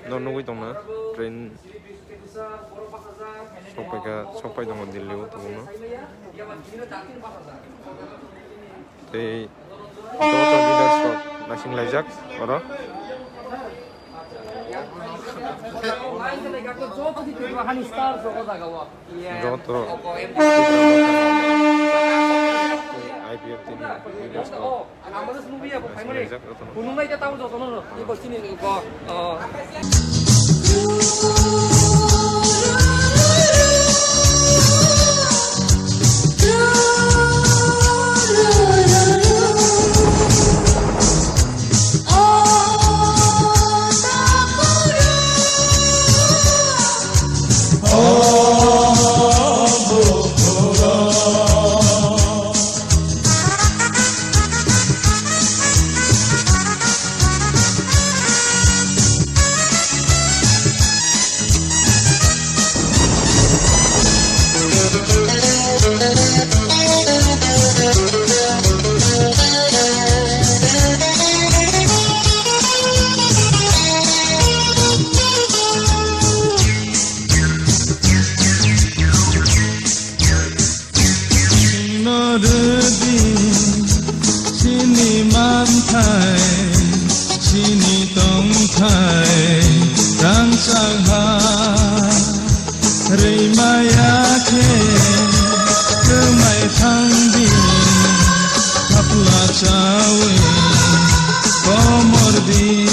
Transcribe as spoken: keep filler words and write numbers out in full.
No nugwi tongna train sokpaikha, sokpai tongo Delhi o tabukno. Tei joto leaders rok naising laijak oro. Joto I P F team leaders rok naising laijak jotono. Chini manthai, chini tongthai, rangchak ha. Rwimaya khe rwmai thangdi, thapla chawi komor di.